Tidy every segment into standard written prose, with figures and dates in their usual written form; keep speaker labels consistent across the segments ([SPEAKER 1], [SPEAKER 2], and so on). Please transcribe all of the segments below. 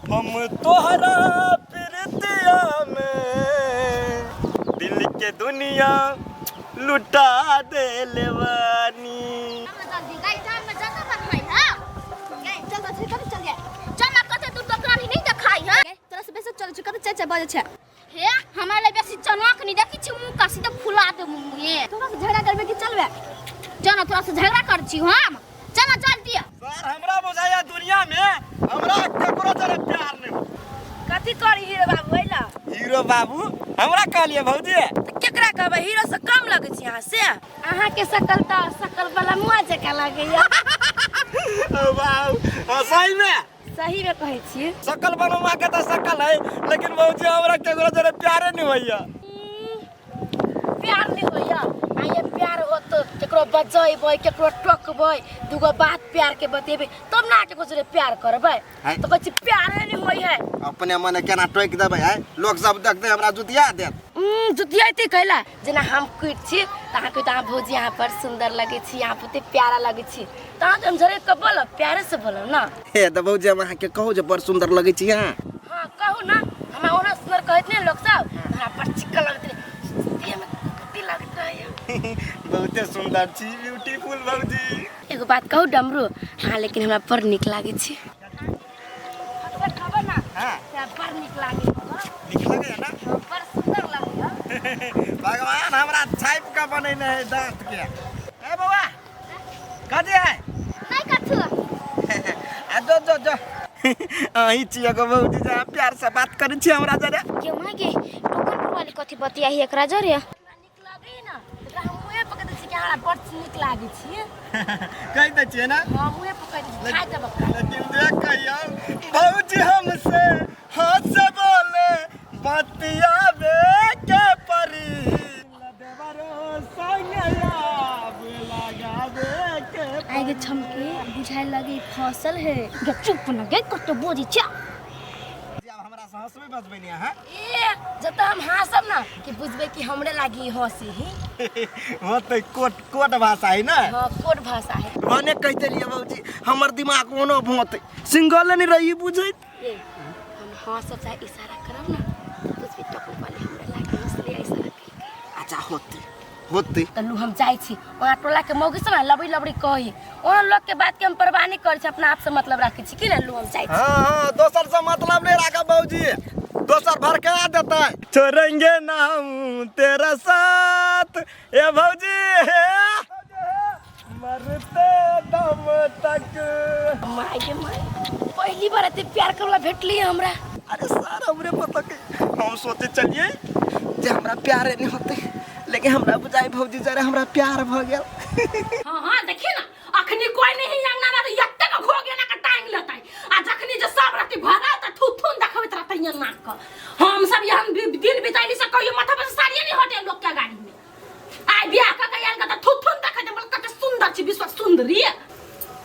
[SPEAKER 1] हम तोहरा प्रीतिया में दिल के दुनिया लुटा देले बानी।
[SPEAKER 2] जल्दी गाय जान में ज्यादा बनवाई हां गाय चल चल चल चल गया चल ना कते तू टकरा नहीं देखाई हां तोरा से बेसी चल चुका चल चल बजे छै हे हमरा ले बेसी चनवा के नहीं देखी छी मुंह का सीधा फुला दे मुंह हे तोरा से झगड़ा करबे कि चलबे चल ना तोरा से झगड़ा कर छी हम चल ना जल्दी।
[SPEAKER 1] सर हमरा बुझाया दुनिया में हमरा केकरो जरे प्यार नहीं हो।
[SPEAKER 3] कथी करी हीरो बाबू अइला?
[SPEAKER 1] हीरो बाबू हमरा कहलिए भौजी।
[SPEAKER 3] तऽ केकरा कहबै, हीरो से कम लगै छी अहाँ से? अहाँके शकल तऽ शकल वाला मुआ जकाँ लगैया।
[SPEAKER 1] ओ बाबू, हाँ, सही में?
[SPEAKER 3] सही में कहै छी।
[SPEAKER 1] शकल बनवा के तऽ शकल है, लेकिन भौजी हमरा केकरो जरे प्यारे नहीं होइया।
[SPEAKER 3] प्यार नहीं होइया? आये प्यार होत केकरो बजैबै, केकरो टोकबै, दूगो बात प्यार के बतेबै तब ना केकरो जरे प्यार करबै।
[SPEAKER 4] है।
[SPEAKER 3] तऽ कहै छी प्यारे नहीं होइ है।
[SPEAKER 4] अपने मने केना टोकि देबै है, लोक सब देखतै हमरा जुतिया देत।
[SPEAKER 3] जुतियैती कैला? जेना हम कुटि छी तऽ अहाँ कहैत अहाँ भौजी अहाँ बड़ सुन्दर लगै छी, अहाँ बहुते प्यारा लगै छी, तऽ अहाँ तऽ हम झरकि कऽ बोलब, प्यारे से बोलब ना।
[SPEAKER 4] हे तऽ भौजी हम अहाँके कहू जे बड़ सुन्दर लगै छी अहाँ?
[SPEAKER 3] हाँ कहू ना, हमरा ओना सुन्दर कहैत नहि लोक सब, हमरा बड़ चिक्कन लगैत रहै, देहमे कथी लगैत रहैए।
[SPEAKER 1] बहुते सुन्दर छी, ब्यूटीफुल भौजी।
[SPEAKER 3] एगो बात कहू डमरू? हाँ, लेकिन हमरा बड़ नीक लागै छी। खबर ना?
[SPEAKER 1] हाँ।
[SPEAKER 3] हमरा बड़ नीक लागै छै।
[SPEAKER 1] नीक लगैए ना?
[SPEAKER 3] हाँ, बड़ सुन्दर लगैए।
[SPEAKER 1] भगवान हमरा छापि कऽ बनेने है दाँत के। ए बौआ कथी है?
[SPEAKER 2] नहीं कथू।
[SPEAKER 1] आ जो जो जो अहीं छी एगो भौजी जे अहाँ प्यार से बात करै छी हमरा जरे।
[SPEAKER 2] के माय गे टोकन वाली कथी बतियाही एकरा जरे?
[SPEAKER 3] हमरा नीक लगैए ना, एकरा हम मुँहे पकड़ दै छी कि हमरा बड़ नीक लागै छी।
[SPEAKER 1] कहि दै छियै ना?
[SPEAKER 3] हाँ मुँहे पकड़ दै छी, खाइ देब ओकरा।
[SPEAKER 1] लेकिन जे कहियौ भौजी हमसे हाथ से बोले बतियाबे के परी। देवरो संग आब लगाबे के
[SPEAKER 2] आइ गे छमके बुझाइ लगे फसल है। गे चुप न गे कतो बोजी छ।
[SPEAKER 4] जी, आब हमरा से हंसबै बजबै ने अहाँ?
[SPEAKER 3] ए जब हम हंसब ना कि बुझबै कि हमरे लागी हंसी ही।
[SPEAKER 1] वो तो कोट कोट भाषा है ना?
[SPEAKER 3] हाँ कोट भाषा है।
[SPEAKER 4] भने कहिते रहिए भौजी हमर दिमाग ओनो भोते सिंगल नहीं रही बुझैत।
[SPEAKER 3] ए हम हंसब चाहे इशारा करब ना बुझबै टकू वाली हमरे लागी हंसली इशारा कइके।
[SPEAKER 4] अच्छा होते होते।
[SPEAKER 3] त लू हम जाइ छी वहाँ टोला के मौगी सब ना लबड़ी लबड़ी कही, ओना लोग के बात के हम परवाह नहीं करै छी, अपना आप से मतलब राखै छी कि ना। लू हम जाइ छी।
[SPEAKER 1] हाँ हाँ दोसर से मतलब नहीं राखब भौजी, दोसर भड़का देतै। छोड़ेंगे ना हम तेरा साथ ए भौजी, मरते दम तक।
[SPEAKER 3] माय गे माय, पहली बार एते प्यार करला भेटली हमरा।
[SPEAKER 1] अरे सर हमरे पता के हम सोचे चलिए
[SPEAKER 4] जे हमरा प्यारे नहीं होते, लेकिन हमरा बुझाई भौजी जरा हमरा प्यार भ गेल।
[SPEAKER 5] हाँ हाँ देखी ना अखनी कोई नहीं अंगना में एते के घो गेना के टांग लेतै, आ जखनी जे सब राति भरा त थुथुन देखबैत रहतै ये नाक के। हम सब यहाँ दिन बितैली से कहियो माथा पर से साड़िए नहीं हटे लोग के गाड़ी में। आइ बियाह क के आयल त थुथुन देखै बोल कते सुंदर छी विश्व सुंदरी।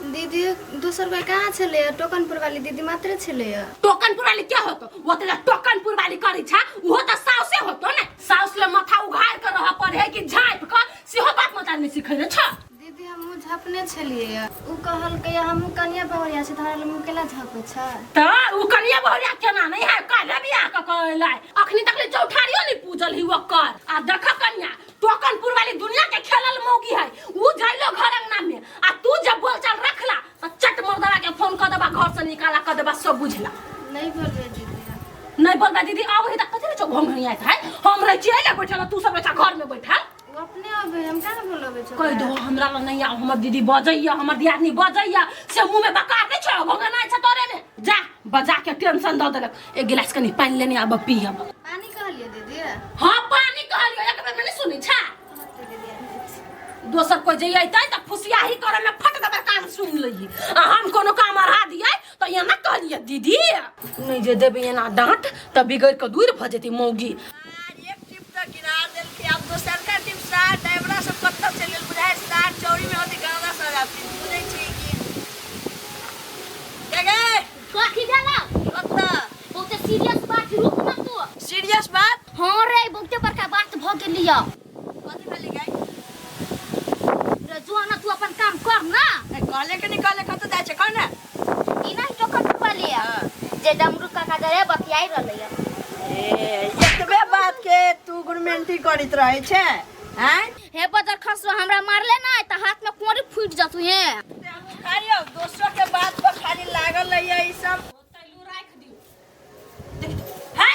[SPEAKER 6] दीदी दोसर कोई कहाँ छलै? टोकनपुर वाली दीदी मात्र छलै।
[SPEAKER 5] टोकनपुर वाली क्या होतो? वो तो टोकनपुर वाली करै छा, उहो त साउसे होतो ने। साउस ले माथा उघार के रह पड़े है कि झाँप के, सेहो बात मत आदमी सिखै ने छा।
[SPEAKER 6] दीदी हम मुँह झापने छलियै, उ कहलकै हमहूँ कनिया बहुरिया छी, तोहरा लए मुँह केला झापै छै?
[SPEAKER 5] त उ कनिया बहुरिया केना नहीं है, काल्हे बियाह क के एलै, अखनी तक ले चौठारियो नहीं पूजल ही ओकर। आ देख कनिया टोकनपुर वाली दुनिया के खेलल मौगी है, उ जाइलो घर अंगना में आ तू जब बोलचाल रखला त चट मर्दवा के फोन क देबा, घर से निकाला क देबा, सब बुझला।
[SPEAKER 6] नहीं बोलबै दीदी।
[SPEAKER 5] नहीं बोलबै दीदी? आब ही त कथि रे छौ घोंघनी आइत है, हम रहै छियै ले बैठल, तू सब रहै घर में बैठल।
[SPEAKER 6] उ अपने अबै, हम केना बोलबै छौ?
[SPEAKER 5] कहि दो हमरा लग नहीं आउ, हमर दीदी बजैया, हमर दियादनी बजैया, से मुंह में बकार नहीं छौ, घोंघना छै तोरे में। जा बजा के टेंशन द देलक। एक गिलास कनी पानि लेने आब पीयब।
[SPEAKER 6] पानी कहलियै दीदी?
[SPEAKER 5] हाँ पानी कहलियै, एक बेर में नहीं सुनै छा? दोसर कोई जे अइतै त फुसियाही करे में फट दबर कान सुन लही, आ हम कोनो काम अढ़ा दियै त एना कहलियै दीदी नहीं जे देबै एना डांट त बिगड़ के दूर भ जेतै मौगी।
[SPEAKER 7] एक टिप तऽ गिरा देलकै, आब दोसरका टिप सार ड्राइवरा सब कतऽ चलि गेल बुझाइ सार चौरी में होती गाना सजा बुझै छी कि गे गे?
[SPEAKER 2] कथी भेलौ?
[SPEAKER 7] कतऽ?
[SPEAKER 2] बहुते सीरियस बात, रुक ना तू।
[SPEAKER 7] सीरियस बात?
[SPEAKER 2] हाँ रे बहुते बड़का बात भ गेली य।
[SPEAKER 7] कथी भेली गे?
[SPEAKER 2] रे जो ना तू अपन काम कर ना।
[SPEAKER 7] ए, कहले के नहीं कहले कतऽ जाइ छै कह ने।
[SPEAKER 2] ई नहीं टोकन वाली जे जे डमरू काका जरे बतियाई रहलै है।
[SPEAKER 7] ए एतबे बात के तू गुरमेंटी करैत रहै छै आँय
[SPEAKER 2] हे बजर खसरो हमरा मारले ना त हाथ में कोरी फूट जतु हे।
[SPEAKER 7] खाली दोसर के बात पर खाली लागल रहैया ई सब।
[SPEAKER 5] तैलू राखि दियौ देख है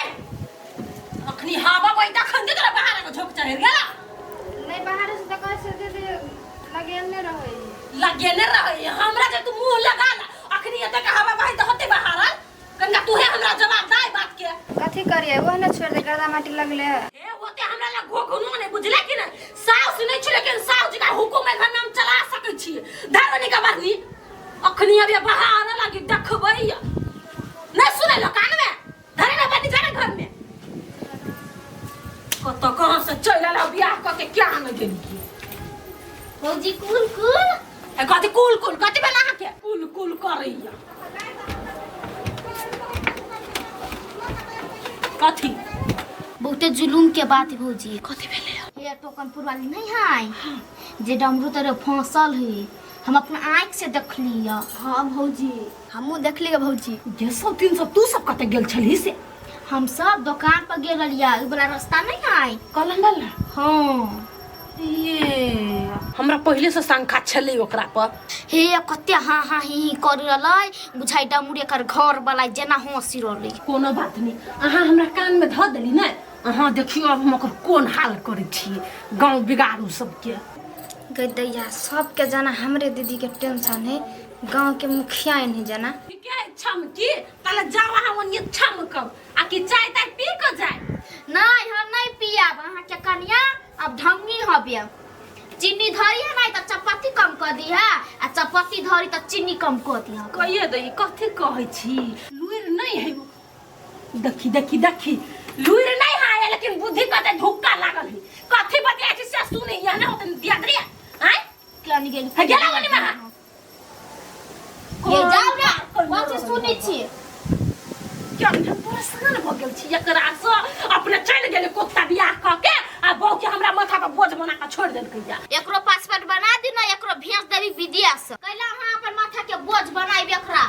[SPEAKER 5] अखनी हवा बहि तखन दे तोरा बाहर के झोंक चढ़ि गेला।
[SPEAKER 6] नहीं बाहर से तो कहै छै दीदी लगेने रहै।
[SPEAKER 5] लगेने रहै हमरा जे तू मुंह लगा ला अखनी एते के हवा बहि त होते बाहर कनिका तूहे हमरा जवाब दे बात के।
[SPEAKER 6] कथी करिए वह ना छोड़ दे गर्दा माटी लगले।
[SPEAKER 5] हे होते हमरा लग घोघनो नहीं बुझले कि नहीं साउस नहीं छी लेकिन साउस जी का हुकुम एखन हम चला सकै छी धरनी का बरनी अखनी अभी बाहर लागी देखबै नहीं सुनै लो कान में धरे ना बनी जाने घर में कत कहाँ से चल आला बियाह क के क्या न गेली।
[SPEAKER 2] भौजी कुल कुल
[SPEAKER 5] ए कथी कुल कुल कथी भेल अहाँ के कुल कुल करैया कथी
[SPEAKER 2] बहुते जुलूम के बात है भौजी।
[SPEAKER 5] कथी भेलै?
[SPEAKER 2] हे टोकनपुर वाली नहीं है जे डमरू तरह फंसल है हम अपना आँख से देखली है।
[SPEAKER 6] हाँ भौजी हमहूँ देखली गे भौजी।
[SPEAKER 5] जे सब तीन सब तू सब कतऽ गेल छलही से?
[SPEAKER 2] हम सब दुकान पर गेल रहियै उ वाला रास्ता नहीं है
[SPEAKER 5] कलम वाला।
[SPEAKER 2] हाँ
[SPEAKER 5] ये हमरा पहिले से शंका छलै ओकरा पर।
[SPEAKER 2] हे कते हाँ हाँ ही ही कर रहलै बुझाइ डमरू एकर घर वाला जेना हंसी रहलै।
[SPEAKER 5] कोनो बात नहीं अहाँ हमरा कान में धऽ देली ने अहाँ देखियो अब हम ओकर कोन हाल करै छी गाँव बिगाड़ू सबके।
[SPEAKER 6] गई दैया सबके जाना हमरे दीदी के टेंशन है गांव के मुखिया नहीं जाना।
[SPEAKER 5] ठीके छम की तले जाओ अहाँ ओनिये छमकब आ कि चाय ताय पी के जाय।
[SPEAKER 2] नहीं हम नहीं पियाब अहाँ के कनिया अब ढंगी हबे चीनी धरी है नहीं त चपाती कम कर दी है आ चपाती धरी त चीनी कम कर दी है।
[SPEAKER 5] कहिए दही कथी कहै छी लुरि नहीं है देखी देखी देखी लुरि नहीं है लेकिन बुद्धि कते धुक्का लागल है कथी बतिया छी से सुनै या ना होतन दिया दरिया आय
[SPEAKER 2] क्या नहीं गेली
[SPEAKER 5] है गेला ओनी में
[SPEAKER 2] ये जाओ ना कथी सुनै छी
[SPEAKER 5] क्या हम परेशान भ गेल छी एकरा से अपने चलि गेलै कुत्ता बियाह क के आ बहू के हमरा माथा पर बोझ बना के छोड़ देलकै या।
[SPEAKER 2] एकरो पासपोर्ट बना दी ना एकरो भेज देबी विदेश कैला अहाँ अपन माथा के बोझ बनाइब एकरा।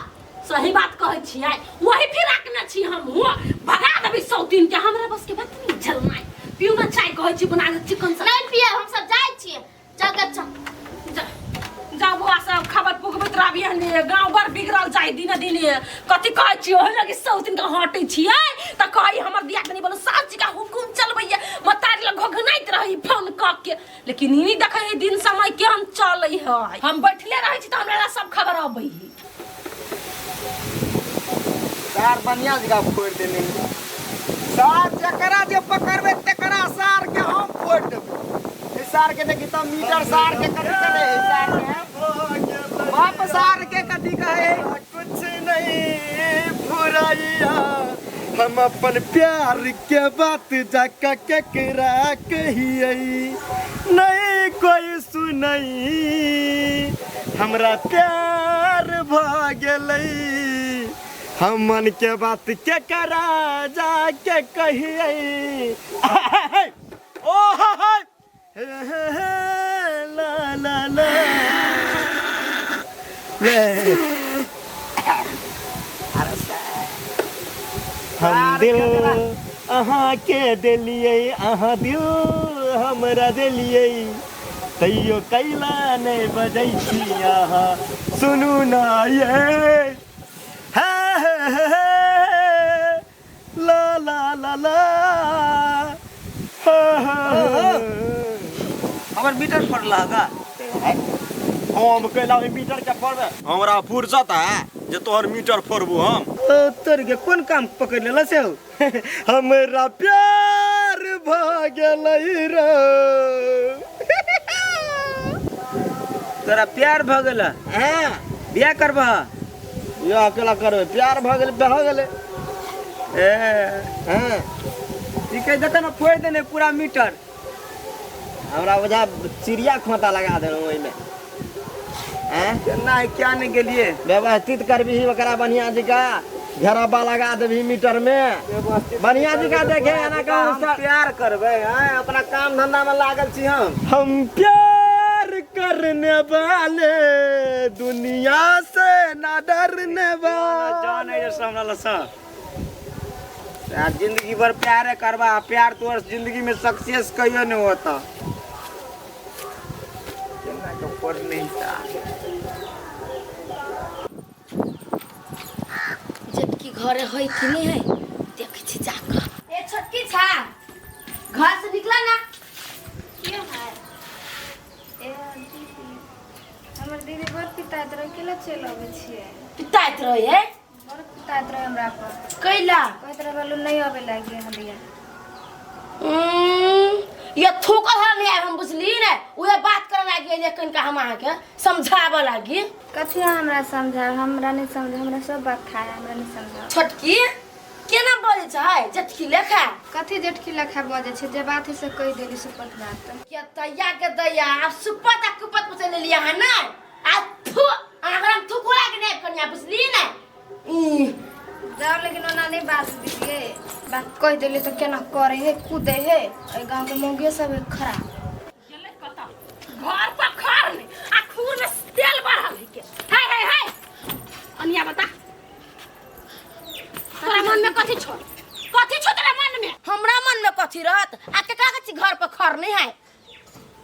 [SPEAKER 5] सही बात कहै छियै वही फिराक में छी हम हुआ भगा देबै सौतीन के हमरा बस के बात नहीं झलनाइ पिउ ना चाय कहै छी बना के चिकन सब।
[SPEAKER 2] नहीं पिए हम सब जाइ छियै चल गे चल।
[SPEAKER 5] जा बुआ सब खबर पुगबैत रहबियै ने गाँव घर बिगड़ल जाइ दिने दिने कथी कहै छियै ओहि लगी सौतीन के हटै छियै तऽ कहै हमर दियादनी बोलो सास जी का हुकुम चलबैया मतारी लग घोघनाइत रही फोन कऽ के लेकिन ई देखै है दिन समय केहन चलै है हम बैठले रहै छी तऽ हमरा लग सब खबर अबै है।
[SPEAKER 1] सार बढ़िया जगह फोड़ देने सार जकरा जे पकड़बे तकरा सार के हम फोड़ देबै। ई सार के देखी त मीटर सार के कथी चले है सार के बाप सार के कथी कहे कुछ नहीं फुरैया हम अपन प्यार के बात जाके केकरा कहियै नहीं कोई सुनई हमरा प्यार भ गेलै हम मन के बात केकरा जाके कहियै ओ हा हा हे हे हे ला ला ला ले हम दिल अहाँ के देलियै अहाँ दिल हमरा देलियै तैयो कैला नहि बजै छी अहाँ सुनू ना ये हे हे हे हे ला ला ला ला हा हा हा।
[SPEAKER 4] हमर मीटर फोड़ला का
[SPEAKER 1] हम कैला ओहि मीटर के फोड़बे
[SPEAKER 8] हमरा फुर्सत है जे तोहर मीटर फोड़बू हम।
[SPEAKER 1] ओ तोर के कोन काम पकड़ लेला से हौ? हमरा प्यार भ गेलै रे।
[SPEAKER 4] तोरा प्यार भ गेल?
[SPEAKER 1] हाँ।
[SPEAKER 4] बियाह करबह?
[SPEAKER 1] यो अकेला करबै प्यार भ गेलै भऽ गेलै।
[SPEAKER 4] ए
[SPEAKER 1] हाँ।
[SPEAKER 4] ठीक है देख ना फोड़ देने पूरा मीटर।
[SPEAKER 1] हमरा बुझा चिड़िया खोता लगा देलहुँ ओहिमे। हैं?
[SPEAKER 4] केना है क्या नहीं गेलिए?
[SPEAKER 1] व्यवस्थित करबिही ओकरा बढ़िया जकाँ घेराबा लगा देबही मीटर में बढ़िया जकाँ देखे एना कहूँ
[SPEAKER 4] हम प्यार करबै हैं अपना काम धंधा में लागल छी हम।
[SPEAKER 1] हम प्यार करने वाले दुनिया से ना डरने वाले।
[SPEAKER 9] जान है जैसे हमरा लसा।
[SPEAKER 1] यार जिंदगी भर प्यारे करबा, प्यार तोहर जिंदगी में सक्सेस कहियो नहीं होता। केना के पढ़ नहीं था।
[SPEAKER 3] जेटकी घरे है कि नहीं है देखै छी जाकऽ। ए छोटकी छा, घर से निकला ना।
[SPEAKER 6] के है? ए दीदी, हमर दीदी बड़ पिताइत रहे, केला चलि अबै छियै?
[SPEAKER 3] पिताइत रहे है?
[SPEAKER 6] बड़ पिताइत रहे हमरा पर।
[SPEAKER 3] कैला?
[SPEAKER 6] कहैत रहे बोलू नहीं अबै लागी हलिया।
[SPEAKER 3] ये थूकल हल नहीं आब हम, बुझली ने? उहे बात करे लागी एलियै कनिका, हम अहाँके समझाबऽ लागी।
[SPEAKER 6] कथी अहाँ हमरा समझाब? हमरा नहीं समझ, हमरा सब बात थाह है, हमरा नहीं समझाब।
[SPEAKER 3] छोटकी केना बजै छै जेठकी लेखा?
[SPEAKER 6] कथी जेठकी लेखा बजै छै? जे बात है से कहि देली, सुपत बात।
[SPEAKER 3] के तैया के दैया, आब सुपत आ कुपत पूछे लेलियै अहाँ ने? आ थू, अहाँ हम थूको लागी नहीं आबि कनिया, बुझली ने? ई
[SPEAKER 6] जाओ, लेकिन ओना नहीं बात दीदी, बात कहि देली तऽ केना करे है, कूदे है। एहि गाँव के मौगियो सब है खराब।
[SPEAKER 5] गेलै कतऽ? घर पर खर नहि आ खूर में तेल बढ़ल है के। हे हे हे, अनिया बता, तोरा मन में कथी छौ? कथी छौ तोरा मन में?
[SPEAKER 3] हमरा मन में कथी रहत? आ केकरा कहै छी घर पर खर नहीं है?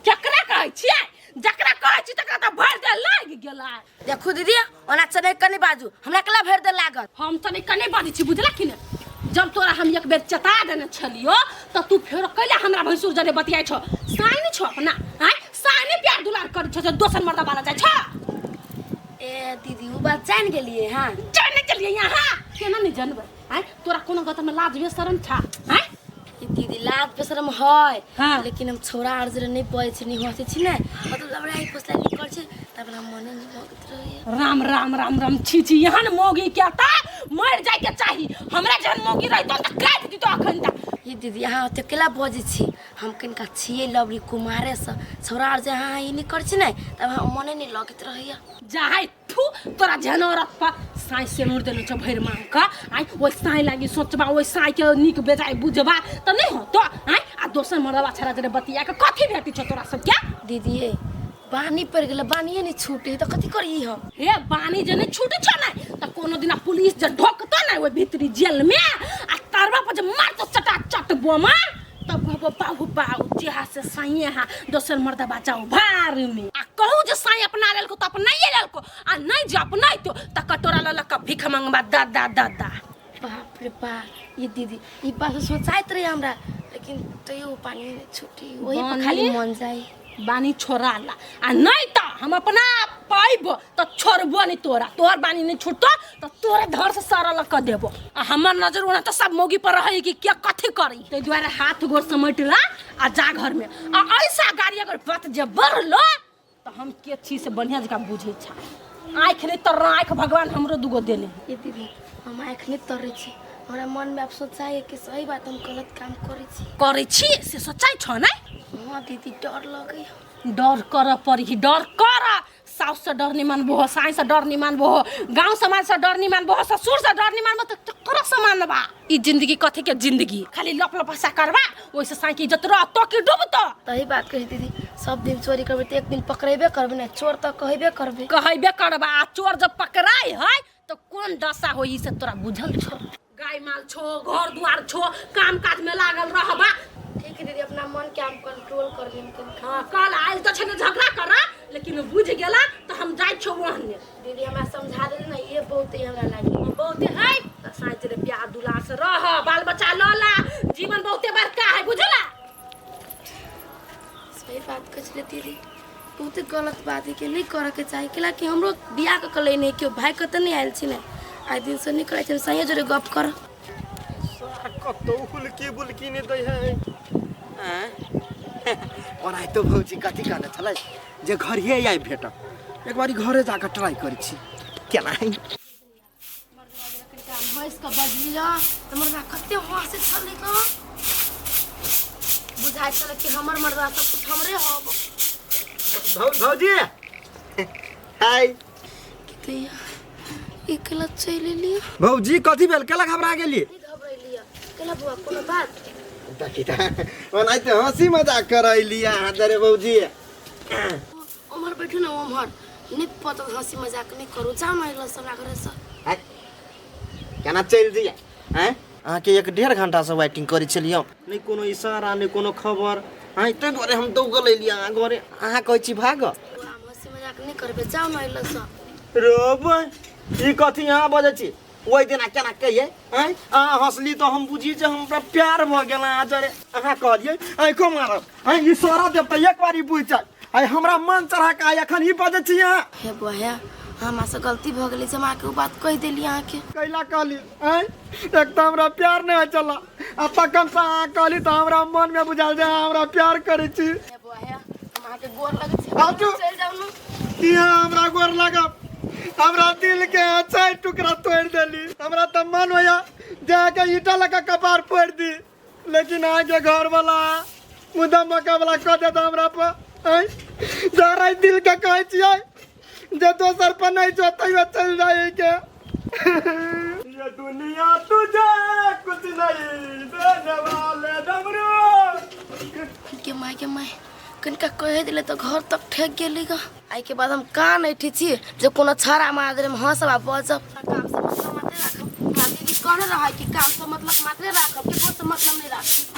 [SPEAKER 5] केकरा कहै छियै? जकरा कहै छी तकरा तऽ भरि देह लागि गेलै।
[SPEAKER 3] देखू दीदी, ओना चने कनी बाजू, हमरा केला भरि दे लागत?
[SPEAKER 5] हम तऽ नहि कने बाजै छी, बुझला कि नहि? जब तोरा हम एक बेर चेता देने छलियो तऽ तू फेर कैला हमरा भैंसुर जरे बतियाइ छौ? साइनी छौ अपना आँय, साइनी प्यार दुलार करै छौ जे दोसर मर्दा वाला जाइ छौ।
[SPEAKER 3] ए दीदी, उ बात जान गेलियै हाँ?
[SPEAKER 5] जाने गेलियै यहाँ, केना नहि जानबै आँय? तोरा कोनो गत में लाज बेशरम छा आँय?
[SPEAKER 3] ई दीदी, लाज बेशरम है।
[SPEAKER 5] हाँ।
[SPEAKER 3] लेकिन हम छोरा आर जरे नहीं बजै छी, नहीं हंसै छी ने, मतलब लबड़ाई फुसलाई नहीं करै छी, तब हमरा मने नहीं लगैत रहैया।
[SPEAKER 5] राम राम राम राम, छी छी, यहाँ न मौगी क्या ता मर जाय के चाही। हमरा जहन मौगी रहितो त काटि दितो अखन तक।
[SPEAKER 3] ई दीदी, अहाँ ओते केला बजै छी? हम कनिका छियै लबड़ी कुमारे से, छोरा आर जे अहाँ ई नहीं करै छी ने, तब हमरा मने नहीं लगैत रहैया।
[SPEAKER 5] जाय थू तोरा जेहन औरत पर साँइ सेनुर देने छौ भरि मांग के आँय, ओहि साँइ लागी सोचबा, ओहि साँइ के नीक बेजाय बुझबा तऽ नहि होतो आँय? आ दोसर मरदबा छड़ा जरे बतिया के कथी भेटी छौ तोरा सबके?
[SPEAKER 3] दीदी ए, बानी पड़ि गेलै, बानिए नहीं छूटे तऽ कथी करी हम?
[SPEAKER 5] हे बानी जे नहि छूटे छौ ने तऽ कोनो दिना पुलिस जे ढोकतो ने ओहि भीतरी जेल में आ तरवा पर जे मारतो चटा चट बोमा, तब कहबो बाबू बाबू जेहा से साइए हा दोसर मर्दबा जाओ भार में। आ कहूँ जे साई अपना लेलको तऽ अपनाइए लेलको, आ नहि जे अपनाइतो तऽ कटोरा लऽ लऽ कऽ भीख मंगबा दादा दादा।
[SPEAKER 3] बाप रे बाप, ये दीदी, ई बात सोचाइत रहे हमरा, लेकिन तैयो पानी नहीं छूटी, वही पर खाली मन जाई।
[SPEAKER 5] बानी छोड़ा ला, आ नहीं तऽ हम अपना पाइब तऽ छोड़बो नहीं तोरा। तोहर बानी नहीं छूटतो तऽ तोरे धर से सारा लऽ कऽ देबो। आ हमर नजर ओना तऽ सब मौगी पर रहै कि क्या कथी करी, ताहि दुआरे हाथ गोर समेट ला आ जा घर में। आ ऐसा गाड़ी अगर बात जे बढ़लो तऽ हम के छी से बढ़िया जकाँ बुझै छा। आँखि नहि तर, आँखि भगवान हमरो दूगो देने।
[SPEAKER 3] ये दीदी, हम आँखि नहि तरै छी, हमरा मन में आब सोचाइ कि सही बात हम गलत काम करै छी।
[SPEAKER 5] करै छी से सोचाइ छौ नै?
[SPEAKER 3] हाँ दीदी, डर लगै।
[SPEAKER 5] डर कर पड़ी, डर कर। साउस से डर नहीं मानबो, साई से डर नहीं मानबो, गांव समाज से डर नहीं मानबो, ससुर से डर नहीं मानबो तऽ ककरो से मानबा? ई जिंदगी कथी के जिंदगी? खाली लप लपसा करबा, ओइसे साई के इज्जत रहतो कि डूबतो?
[SPEAKER 3] तही बात कही दीदी, सब दिन चोरी करबै तऽ एक दिन पकड़ेबे करबै ने, चोर तऽ कहबे करबै।
[SPEAKER 5] कहबे करबा। आ चोर जब पकड़ाई है तऽ कोन दशा होई से तोरा बुझल छौ? गाय माल छो, घर द्वार छो, काम काज में लागल रहबा।
[SPEAKER 3] ठीक है दीदी, अपना मन के हम कंट्रोल कर लेम।
[SPEAKER 5] हाँ, कल आयल तो छने झगड़ा करा, लेकिन बुझ गेला तो हम जाइ छो वहने।
[SPEAKER 3] दीदी, हमरा समझा देली ना, ये बहुत ही हमरा लागी।
[SPEAKER 5] बहुते है त साँझ रे प्यार दुलार से रह, बाल बच्चा ल ला, जीवन बहुते बड़का है, बुझला?
[SPEAKER 3] सही बात कहै छलै दीदी, बहुते गलत बात है कि नहीं करे के चाही, कैला कि हमरो बियाह कऽ के लैने केओ भाई के तऽ नहीं आयल छी ने, आइ दिन से नहीं करै छी, सही जोरे गप कर।
[SPEAKER 1] सार कतौ हुलकी बुलकी नहि दै है। आँय? ओनाहितो भौजी कथी कहने छलै जे घरिये आबि भेटब, एक बारी घरे जाकऽ ट्राई करै छी केना है।
[SPEAKER 3] भैंस के बजलियै तऽ मर्दा कते हँसै छलै गऽ, बुझाइ छलै कि हमर मर्दा सब कुछ हमरे हब।
[SPEAKER 1] भौजी हाय।
[SPEAKER 3] की दैया, ई केला चलि एलियै?
[SPEAKER 1] भौजी कथी भेल, केला घबरा गेलियै?
[SPEAKER 3] नहि घबरेलियै, केला बौआ, कोनो बात?
[SPEAKER 1] देखी तऽ ओनाहिते हँसी मजाक करैलियै अहाँ दरे भौजी।
[SPEAKER 3] उम्हर बैठू ने उम्हर नहि पता हँसी मजाक नहि करू जाउ ने अगिला हमरा घरेसँ।
[SPEAKER 1] आँय, केना चलि जइए? आँय, अहाँके एक डेढ़ घंटासँ वेटिंग करै छलियै हम, नहि कोनो इशारा नहि कोनो खबर। आँय, ताहि दुआरे हम दौगल एलियै अहाँ घरे, अहाँ कहै छी भागऽ।
[SPEAKER 3] हम हँसी मजाक नहि करबै, जाउ ने अगिला।
[SPEAKER 1] रे ई कथी अहाँ बजै छी? ओहि दिना केना कहियै? आँय, अहाँ हँसली तऽ हम बुझी जे हमरा प्यार भऽ गेल अहाँ जरे। अहाँ कहलियै आँखो मारब। आँय, ई सारा देव तऽ एक बारी बुझि जाय। आइ हमरा मन चढ़ा कऽ आइ एखन ई बजै छी अहाँ।
[SPEAKER 3] हे बुआ हे, हमरा से गलती भऽ गेलै जे हम अहाँके ओ बात कहि देली अहाँके।
[SPEAKER 1] कैला कहली? आँय, एक तऽ हमरा प्यार नहि होइ छल आ तखन से अहाँ कहली तऽ हमरा मनमे बुझायल जे अहाँ हमरा प्यार करै छी।
[SPEAKER 3] हे बुआ हे, हम अहाँके गोर लगै छी।
[SPEAKER 1] आजू।
[SPEAKER 3] चलि जाउ ने।
[SPEAKER 1] की अहाँ हमरा गोर लागब? हमरा दिल के अहाँ चारि टुकड़ा तोड़ि देली। हमरा तऽ मन होइया जे अहाँके ईटा लऽ कऽ कपार फोड़ि दी, लेकिन अहाँके घरवला मुदा मक्का वाला कह देता हमरा पर। आँय, जरा दिल के कहै छियै जे दोसर पर नहीं जो तैयो चलि जाइ के। ये दुनिया तुझे कुछ नहीं देने वाले डमरू।
[SPEAKER 3] के माय के माय, कनिका कहि देले तऽ घर तक ठेक गेली ग। आइके बाद हम कान ऐठे छी जे कोनो छड़ा मार देले हम हँसब आ बजब। काम से मतलब मात्रे राखब। हमरा दीदी कहने रहै कि काम से मतलब मात्रे राखब, केकरो से मतलब नहि राखब।